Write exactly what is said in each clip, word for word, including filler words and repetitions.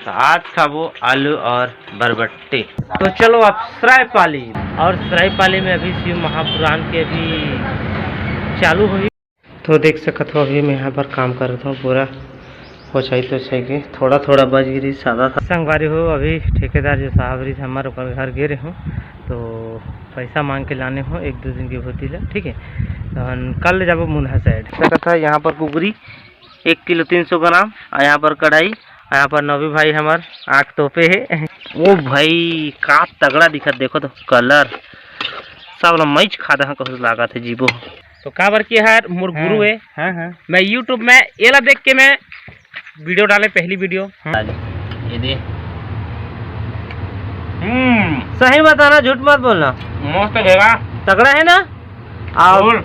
तो आज खाबो आलू और बरबट्टी। तो चलो अब सरायपाली, और सरायपाली में अभी शिव महापुराण के अभी चालू होही। तो देख सकत हो, अभी मैं यहाँ पर काम करत हूँ, पूरा पोछाई तोछाई के थोड़ा थोड़ा बच गिरी सादा था। संगवारी हो, अभी ठेकेदार जो साहब रही हमारे ओकर घर गे रहे हूँ, तो पैसा मांग के लाने हो एक दो दिन के भोती ला, ठीक है। तो हम कल ले जाबो मुन्हा साइड। सकत है यहाँ पर कुकरी एक किलो तीन सौ ग्राम, और यहाँ पर कढ़ाई, और यहाँ पर नवी भाई हमार आँख तोपे है। ओ भाई, का तगड़ा दिखत, देखो तो कलर सब ला मैच खा दहा कहूँ लागत है जीबो। तो काबर के हर मोर गुरु है। हाँ, हाँ। मैं YouTube में एला देख के मैं वीडियो डाले, पहली वीडियो। हाँ। ये दे। हम्म। सही बताना, झूठ मत बोलना। मस्त जगह। तगड़ा है ना? आओ। बोल।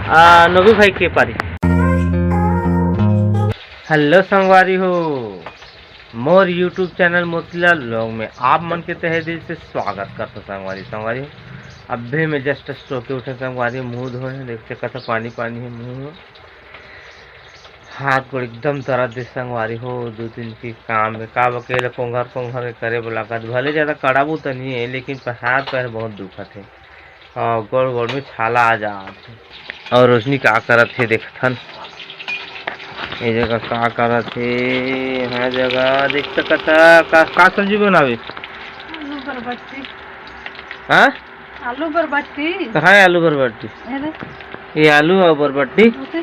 आ, नोबी भाई के पारी। हेलो संगवारी हो, मोर YouTube चैनल मोतीलाल व्लॉग में आप मन के तहे दिल से स्वागत करता संगवारी। संगवारी हो, अब्बे में जस्ट सो के उठे संगवारी, मुंह धोए हैं, देख सकत हो पानी पानी है मुंह में। हाथ गोड़ एकदम दर्द दे संगवारी हो, दू दिन के काम में का बकेल कोंघर कोंघर के करे बोला का, भले ज्यादा कड़ाबू तो नहीं है, लेकिन पर हाथ पैर बहुत दुखत है। हाँ, गोड़ गोड़ में छाला आ जात है। और रोशनी का करत है देखथन, ये जगह का करत है, यहाँ जगह देख सकत है का, का सब्जी बनावे? आलू बरबट्टी। हाँ? आलू बरबट्टी। कहाँ है आलू बरबट्टी? ये दे। ये आलू और बरबट्टी? ओके।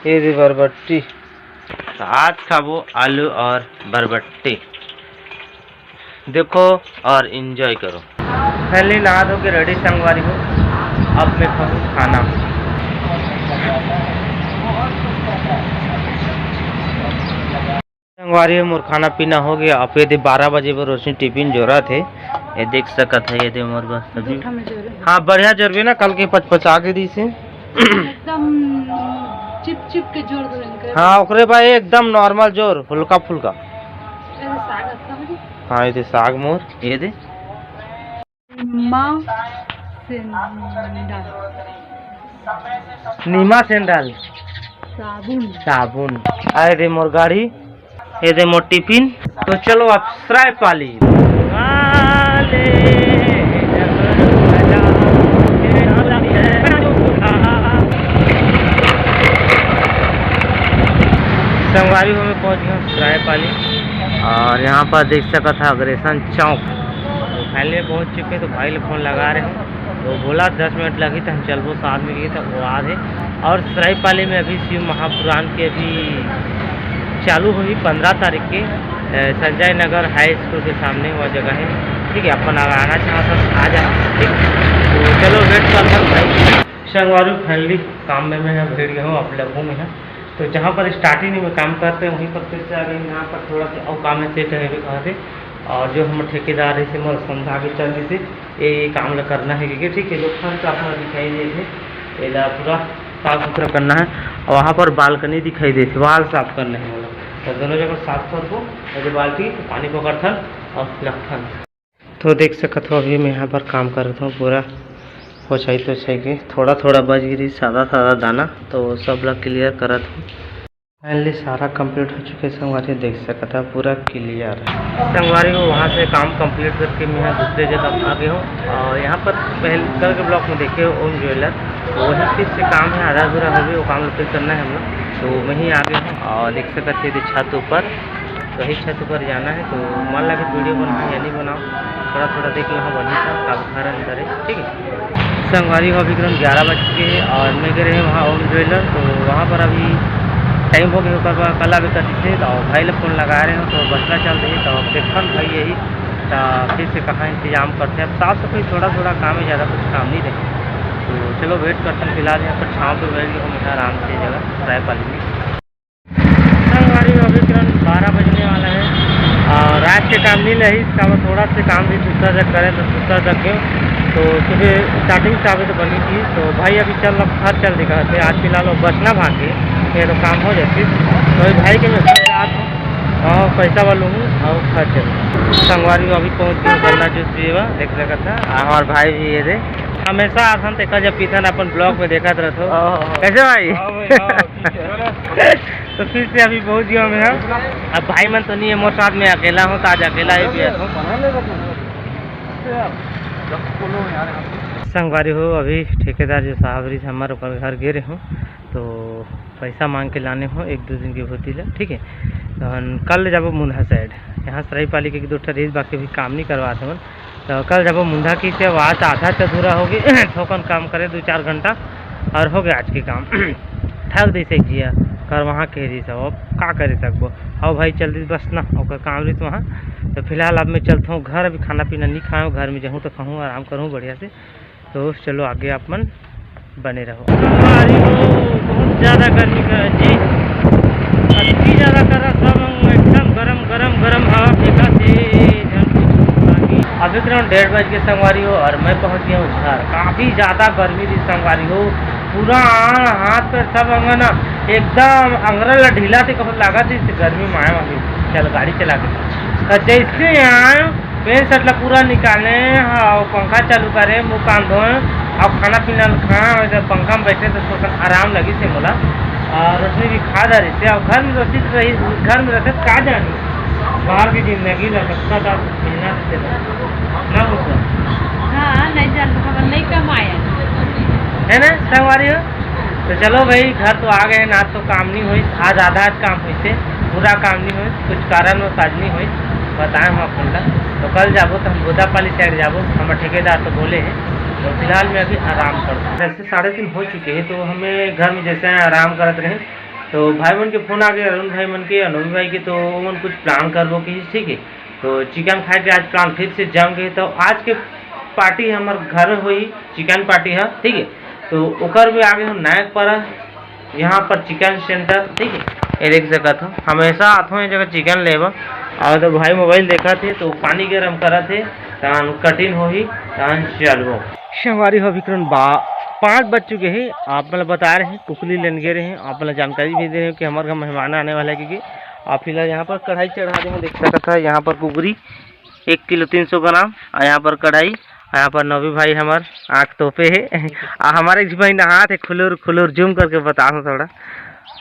ये दे बरबट्टी। तो आज खाबो आलू और बरबट्टी। देखो और एंजॉय करो। पहले नहा धो के रेडी संगवारी हो, अब मैं खाऊँ खाना। संगवारी हो, मोर खाना पीना हो गया। अब ये दे बारह बजे बर रोशनी टिफिन जोरत है, ये देख सकत है, ये दे मोर बस अभी। हाँ, बढ़िया जोरबे ना, कल के पचपचा के दी से। एकदम चिप चिप के जोर दो इनके। हाँ, ओकरे भाई एकदम नॉर्मल जोर, हल्का फुल्का। ये साग अच्छा बनी। हाँ, ये दे साग मोर, ये दे। निमा सेंडाल। निमा सेंडाल। साबुन। साबुन। आए दे मोर गाड़ी, ये दे मोर टिफिन। तो चलो अब सरायपाली। संगवारी हो, मैं पहुंच गया हूँ सरायपाली और यहाँ पर देख सकत है अग्रेसन चौक। फाइनली पहुँच चुके, तो भाई लोग फोन लगा रहे हैं, तो बोला दस मिनट लगी तो हम चलबो साथ में गए, तो वो आ रहे। और सरायपाली में अभी शिव महापुराण के अभी चालू हुई पन्द्रह तारीख के, अ, संजय नगर हाई स्कूल के सामने वो जगह है, ठीक है। अपन अगर आना चाहता तो आ जा, ठीक। तो चलो वेट कर भाई। संगवारी फाइनली काम में मैं है, भीड़ गया हूँ, आप लगू में है। तो जहाँ पर स्टार्टिंग में काम करते हैं वहीं पर फिर से आ गए। यहाँ पर थोड़ा सा और काम है, सेट है भी कहा थे। और जो हम ठेकेदार है से मोर समझा के चल देते, ये काम ला करना है, क्योंकि ठीक है, जो फर्श आपको दिखाई दे थे, एला पूरा साफ सुथरा करना है। और वहाँ पर बालकनी दिखाई दे थे, वहाँ साफ करना है, मतलब तो दोनों जगह साफ करबो। और जो बाल्टी तो पानी पकड़थन और रखथन। तो देख सकत हो, अभी मैं यहाँ पर काम करत हूँ, पूरा पोछाई तोछाई के थोड़ा थोड़ा बच गिरी सादा सादा दाना, तो सब ला क्लियर करत हूँ। फाइनली सारा कंप्लीट हो चुके संगवारी, देख सकत है पूरा क्लियर। संगवारी हो, वहाँ से काम कंप्लीट करके मैं यहाँ दूसरे जगह आ गया हूँ। और यहाँ पर पहले कल के ब्लॉग में देखे हो ओम ज्वेलर, तो वहीं फिर से काम है, आधा अधूरा हो गया, वो काम फिर करना है हम लोग। तो वहीं आ गए हैं और देख सकते थे छत ऊपर, वही छत ऊपर जाना है। तो मन लगे वीडियो बनाओ या नहीं बनाओ, थोड़ा थोड़ा देख लो, हाँ, वहीं पर काम घर अंदर है, ठीक है। संगवारी हो, अभी करीबन ग्यारह बज चुके हैं और मैं गए रहे वहाँ ओम ज्वेलर, तो वहाँ पर अभी टाइम हो गया, ओकर बाद कला भी कर दीजिए। तो भाई लोग फोन लगा रहे हो तो बसला चल रही, तो देखन भाई यही तो फिर से कहाँ इंतजाम करते हैं। अब साफ सफाई थोड़ा थोड़ा काम है, ज़्यादा कुछ काम नहीं रहे। तो चलो वेट करते हैं, फिलहाल यहाँ पर छाँव पे बैठ के हम यहाँ आराम से जगह सरायपाली में। संगवारी हो, अभी तुरंत बारह बजने वाला है और रात के काम नहीं रही, इसका बाद थोड़ा से काम भी दूसरा जगह करें तो दूसरा जगह गए। तो सुबह स्टार्टिंग से आवे तो बनी थी, तो भाई अभी चल, अब घर चल दिखा थे, आज फिलहाल वो बसना भाग गए, फिर तो काम हो जाती। तो अभी भाई के मैं घर जात हूँ और पैसा वालू हूँ और घर चल। संगवारी हो, अभी पहुँच गए गन्ना जूस पीवा, देख सकत था हमारे भाई भी ये दे। हमेशा आथन तेकर जब पीथन अपन ब्लॉग में देखत रहथो। हाँ, हाँ, हाँ। कैसे भाई? हाँ भाई, हाँ, ठीक है। तो फिर से अभी पहुंच गया मैं। अब भाई मन तो नहीं है मोर साथ में, अकेला हूँ तो आज अकेला ही पिया हूँ। संगवारी हो, अभी ठेकेदार जो साहब रही हमर ओकर घर गे रहे हूँ, तो पैसा मांग के लाने हूँ एक दो दिन के भूती ला, ठीक है। तो हम कल जाबो मुंडहा साइड, यहाँ सरायपाली के एक दो ठा रहीस, बाकी भी काम नहीं करवात हमन। तो कल जाबो मुंडहा की से, आज आधा से अधूरा हो गई। थोकन काम करे दो चार घंटा और हो गया आज के काम। थक दी से जिया कर वहाँ कह दी सब, अब का करे सकबो। हाँ भाई, चल दी बस ना, ओकर काम रही वहाँ। तो फिलहाल अब मैं चलता हूँ घर, अभी खाना पीना नहीं खाया हूँ, घर में जाऊँ तो खाऊँ, आराम करूँ बढ़िया से। तो चलो आगे आप मन बने रहो। संगवारी हो, बहुत ज़्यादा गर्मी कर जी, अति ज़्यादा कर रहा सब, एकदम गरम गरम गरम हवा फेंका थे। अभी ग्राउंड डेढ़ बज के संगवारी हो और मैं पहुंच गया हूँ घर। काफ़ी ज़्यादा गर्मी थी संगवारी हो, पूरा आड़ हाथ पर सब अंग ना एकदम अंगरा ला ढीला थे, कहत लगा थी इस गर्मी में आए अभी चल गाड़ी चला के। तो जैसे आए पैंट शर्ट ला पूरा निकाले, हाँ, पंखा चालू करे, मुंह कान धोए और खाना पीना खाए, वैसे पंखा में बैठे तो थोड़ा आराम लगी से मोला। और रोशनी भी खा जा रही थी, और घर में रोशनी रही, घर में रहते का जानी बाहर की जिंदगी ला, सबका साथ मेहनत से ना होता। हाँ, नहीं जान, हम नहीं कमाए। है ना, संगवारी हो? तो चलो भाई, घर तो आ गए ना, आज तो काम नहीं हुई, आज आधा आज काम हुई से, पूरा काम नहीं हुई, कुछ कारणवश आज नहीं हुई, बताए हम अपन ला। तो कल जाबो तो हम बोदापाली साइड जाबो, हमर ठेकेदार तो बोले हैं। तो फिलहाल मैं अभी आराम करता हूँ। जैसे साढ़े तीन हो चुके हैं, तो हमें घर में जैसे हैं आराम करत रहे, तो भाई मन के फोन आ गए, अरुण भाई मन के, अनोमी भाई के, तो उमन कुछ प्लान करबो कि, ठीक है। तो चिकन खाए के आज प्लान फिर से जम गए। तो आज के पार्टी हमर घर होई, चिकन पार्टी है, ठीक है। तो ओकर भी आगे हम नायक पर यहाँ पर चिकन सेंटर, ठीक है, ये देख सकत हो, हमेशा आथों ये जगह चिकन लेबा। और तो भाई मोबाइल देखत हे, तो पानी गरम करत हे, तहन कटिन होही, तहन चलबो। संगवारी हो, विक्रम बा, पाँच बज चुके हैं। आप मतलब बता रहे हैं, कुकली लेन गए रहे हैं, आप मतलब जानकारी भी दे रहे हैं कि हमारे घर मेहमान आने वाला है, क्योंकि आप फिलहाल यहाँ पर कढ़ाई चढ़ा दे हैं, देख सकत है यहाँ पर कुकरी एक किलो तीन सौ ग्राम, और यहाँ पर कढ़ाई, और यहाँ पर नवी भाई हमार आँख तोपे है, और हमारे एक भाई नहात है, खुलुर खुलुर जूम करके बता दो थोड़ा,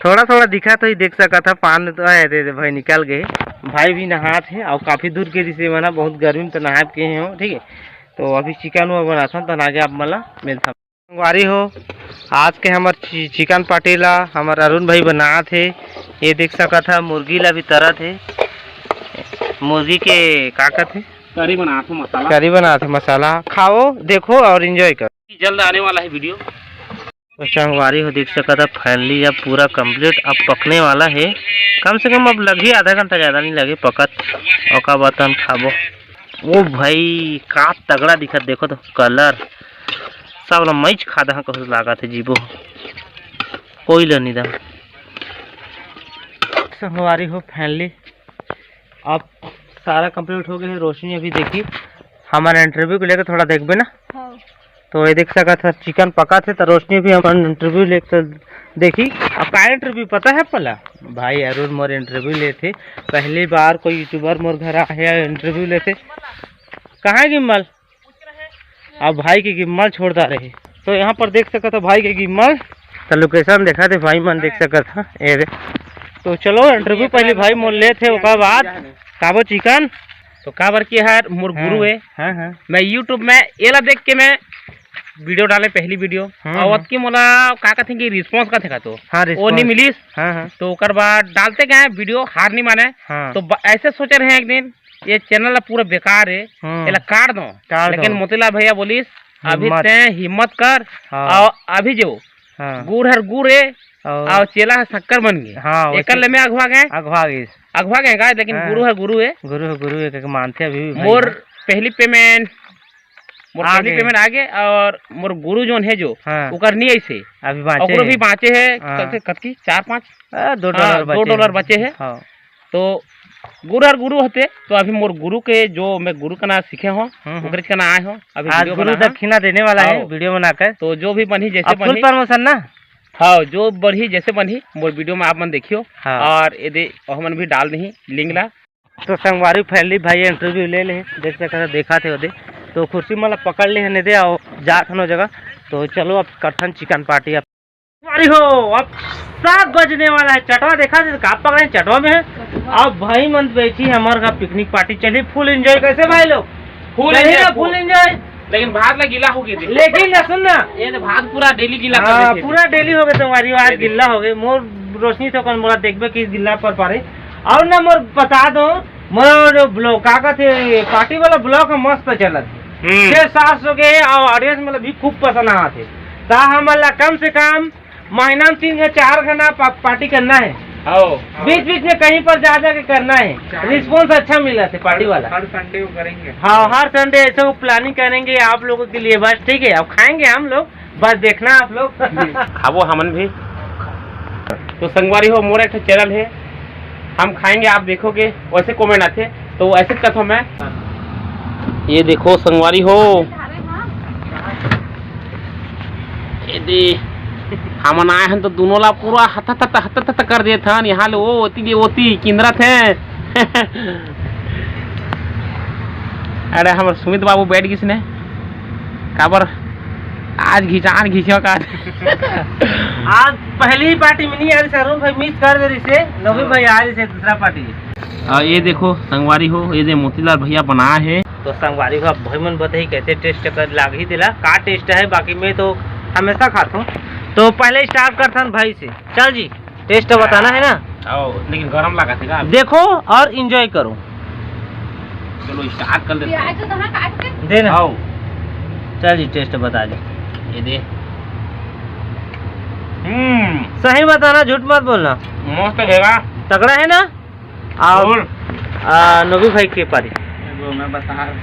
थोड़ा थोड़ा दिखा तो ही देख सकत है, पान तो है, दे दे भाई निकल गए, भाई भी नहात है और काफ़ी दूर के जिसे मना बहुत गर्मी में तो नहात के हो, ठीक है। तो अभी चिकन हुआ बनाथन, तहन आगे आप मन ला मिलथन। संगवारी हो, आज के हमर चि-, चिकन पार्टी ला हमर अरुण भाई बनात हे। ये देख सकत ह, मुर्गी ला भी तरत हे। मुर्गी के का कथे? करी बनात हो मसाला। करी बनात हे मसाला। खाओ, देखो और एंजॉय करो। जल्द आने वाला है वीडियो। तो संगवारी हो, देख सकत ह, फाइनली अब पूरा कंप्लीट अब पकने वाला है। कम से कम अब लगही आधा घंटा, ज़्यादा नहीं लगे पकत। ओका बाद हम खाबो। ओ भाई, का तगड़ा दिखत, देखो तो कलर सब ला मैच खा दहा, कहूँ लागत है जीबो, कोई ल नहीं दा। संगवारी हो, फाइनली अब सारा कंप्लीट हो गया है। रोशनी अभी देखी हमारा इंटरव्यू को लेकर, थोड़ा देखबे ना। हाँ। तो ये देख सकत ह, चिकन पका थे, तो रोशनी भी हमारा इंटरव्यू लेकर देखी। अब का इंटरव्यू पता है पहला? भाई अरुण मोर इंटरव्यू लेथे, पहली बार कोई यूट्यूबर मोर घर आहे इंटरव्यू लेथे। कहाँ है गिम्मल? अब भाई के गिम्मल छोड़ दा रहे, तो यहाँ पर देख सकत ह भाई के गिम्मल। तो लोकेशन देखा थे भाई मन, देख सकत ह, ए रे। तो चलो इंटरव्यू पहले भाई मोर लेथे, ओकर बाद खाबो चिकन। तो काबर कि हर मोर गुरु हाँ, है। हाँ, हाँ। मैं YouTube में एला देख के मैं वीडियो डाले, पहली वीडियो। हम्म, और हम्म। अतकी मोला का कथे कि रिस्पांस का थे का तो हाँ, वो नहीं रिस्पांस। मिलिस। हाँ, हाँ। तो ओकर बाद डालते गए वीडियो, हार नहीं माने। हाँ। तो ब-, ऐसे सोचे रहे एक दिन, ये चैनल ला पूरा बेकार है, हम्म। एला काट दो। काट लेकिन दो। मोतीलाल भैया बोलिस, "अभी हिम्मत। तैं हिम्मत कर हाँ। और अभी जो हाँ। गुड़ हर गुड़ है और और चेला हर शक्कर बन गए।" हाँ, एकर वैसे ले मैं अगवा गए। अगवा गए। अगवा गए का, लेकिन हाँ। गुरु हर गुरु है। गुरु हर गुरु है, करके मानते अभी भी भाई मोर हैं। पहली पेमेंट, मोर आ पहली गए। पेमेंट आ गए और मोर गुरु जोन है जो, हाँ। ओकर नहीं ऐसे। अभी बाँचे ओकरो है। भी बाँचे है, हाँ। कते, कतकी? चार पाँच? आ, दो हाँ, डॉलर दो बचे डॉलर है। बचे है। हाँ। तो गुरु और गुरु होते, तो अभी मोर गुरु के जो मैं गुरु का नाम सीखे हो, हम्म, हम्म। ओकरे का नाम आए हो, अभी आज वीडियो गुरु बनाना। दक्षिणा देने वाला है, हाँ। वीडियो बनाकर। तो जो भी बनी, जैसे अब फुल बनी। प्रमोशन ना? हाँ, जो बढ़ी, जैसे बनी, मोर वीडियो में आप मन देखियो। हाँ। और ये दे, हमन भी डाल दही लिंक ला। तो संगवारी फैमिली भाई इंटरव्यू ले ले, देख सकत हो, देखा थे ओदे। तो कुर्सी मला पकड़ ले हन दे, अउ जात हन ओ जगह। तो चलो, अब करथन चिकन पार्टी। अब अरे हो, अब सात बजने वाला है। चटवा देखा थे, का पकड़े चटवा में है। अब भाई मन बैठी है हमारे घर, पिकनिक पार्टी चली, फुल एंजॉय। कैसे भाई लोग? फुल चलिए एंजॉय, ना, फुल फुल। एंजॉय। लेकिन भात ला गीला हो गए थे। लेकिन ना, सुन ना। ये तो भात पूरा डेली गीला कर हाँ, देते थे। पूरा डेली हो गए तुम्हारी, आज ये देख। गिल्ला हो गए। मोर रोशनी तो कौन मोला देखबे कि गिल्ला पर पारे। और ना मोर बता दो, मोर जो ब्लॉग का कहते, पार्टी वाला ब्लॉग है, मस्त चलत है। हम्म। छह सात सौ के और ऑडियंस मतलब भी खूब पसंद आते। ता हमला कम से कम महीना में तीन या चार घंटा पा-, पार्टी करना है। आओ। बीच बीच में कहीं पर जा जा के करना है। चार। रिस्पॉन्स अच्छा मिला थे पार्टी हर, वाला। हर संडे को करेंगे। हाँ, हर संडे ऐसे वो प्लानिंग करेंगे आप लोगों के लिए बस, ठीक है? अब खाएंगे हम लोग, बस देखना आप लोग। खाबो हमन भी। तो संगवारी हो, मोर एक ठो चैनल है, हम खाएंगे, आप देखोगे, वैसे कमेंट आथे, तो ऐसे कथों मैं। ये देखो संगवारी हो, ये दे, हमन आए हन तो दोनों ला पूरा हत हत हत हत कर देत हन, यहाँ ले वो ओती ले ओती किंदरत हे। अरे हमर सुमित बाबू बैठ गिस ने, काबर आज घिचान घिचियो का। आज पहली ही पार्टी में नहीं आ रही से, अरुण भाई मिस कर दे रही से, नवी हाँ। भाई आ रही से दूसरा पार्टी। आ, ये देखो संगवारी हो, ये दे मोतीलाल भैया बनाए हे। तो संगवारी हो, अब भाई मन बताही कैसे टेस्ट कर लागही तेला, का टेस्ट है, बाकी मैं तो हमेशा खात हूँ। तो पहले स्टार्ट करथन भाई से, चल जी। टेस्ट बताना है ना? आओ, लेकिन गरम लगा थे का? देखो और एंजॉय करो। चलो स्टार्ट कर लेते हैं। प्याज तो कहाँ काट के? दे ना। आओ। चल जी, टेस्ट बता दे। ये दे। हम्म। सही बताना, झूठ मत बोलना। मस्त है का? तगड़ा है ना? आओ। बोल। आ, नोबी भाई के पारी। वो मैं बता रहा हूँ।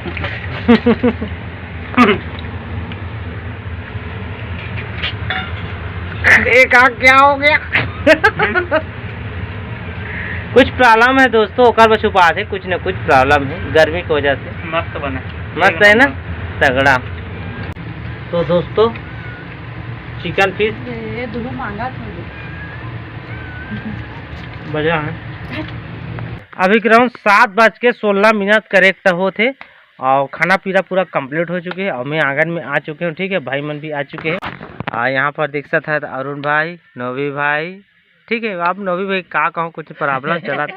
एक आग क्या हो गया? कुछ प्रॉब्लम है दोस्तों, ओकर बर छुपात हे, कुछ न कुछ प्रॉब्लम है गर्मी की वजह से। मस्त बना। मस्त है ना? तगड़ा। तो दोस्तों, चिकन पीस ये दोनों मांगा था। बढ़िया है। अभी ग्राउंड सात बज के सोलह मिनट करेक्ट होत हे। और खाना पीना पूरा कंप्लीट हो चुके हे और मैं आंगन में आ चुके हूँ, ठीक है, भाई मन भी आ चुके हैं। और यहाँ पर देख सकत है अरुण भाई, नोबी भाई, ठीक है, आप नोबी भाई का कहूँ, कुछ प्रॉब्लम चलत,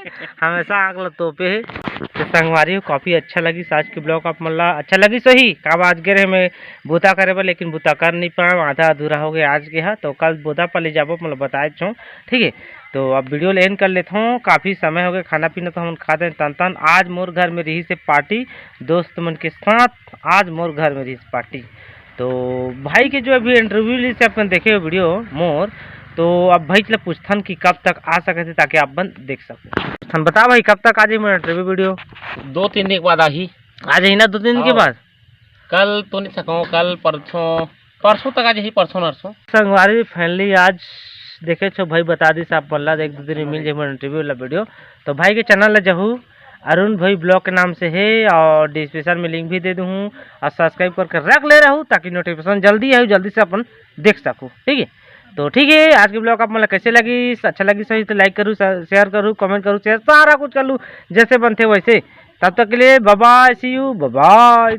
हमेशा आग ला तोपे हे। तो संगवारी हो, काफ़ी अच्छा लगिस आज के ब्लॉग आप मन ला, अच्छा लगिस होही, काबर आज गे रहे मैं बूता करे बर, लेकिन बूता कर नहीं पाए, आधा अधूरा हो गया आज के हा, तो कल बोदा पल्ली जाबो, मतलब बताए छो, ठीक है। तो अब वीडियो ला एंड कर लेत हूँ, काफ़ी समय हो गया, खाना पीना तो हमन खा देन तन तन। आज मोर घर में रही से पार्टी, दोस्त मन के साथ आज मोर घर में रही से पार्टी। तो भाई के जो अभी इंटरव्यू ली से अपन देखे हो वीडियो मोर, तो अब भाई ला पूछथन कि कब तक आ सकत हे, ताकि आप मन देख सको। पूछथन, बता भाई, कब तक आ जाही मोर इंटरव्यू वीडियो? दो तीन दिन के बाद आही। आ जाही ना दो तीन दिन के हाँ। बाद? कल तो नहीं सकूँ, कल परसों, परसों तक आ जाही, परसों नरसों। संगवारी फाइनली आज देखे छो भाई, बता दिस आप मन ला, एक दो दिन में मिल जाही मोर इंटरव्यू वाला वीडियो। तो भाई के चैनल ला जहू, अरुण भाई ब्लॉग के नाम से है और डिस्क्रिप्शन में लिंक भी दे दूँ और सब्सक्राइब करके रख ले रहू, ताकि नोटिफिकेशन जल्दी आए, जल्दी से अपन देख सकू, ठीक है। तो ठीक है, आज के ब्लॉग आप मन ला कैसे लगिस, अच्छा लगिस होही तो लाइक करू, शेयर करू, कमेंट करू, शेयर सारा कुछ कर लू, जैसे बनते वैसे। तब तक के लिए bye bye, see you, bye bye।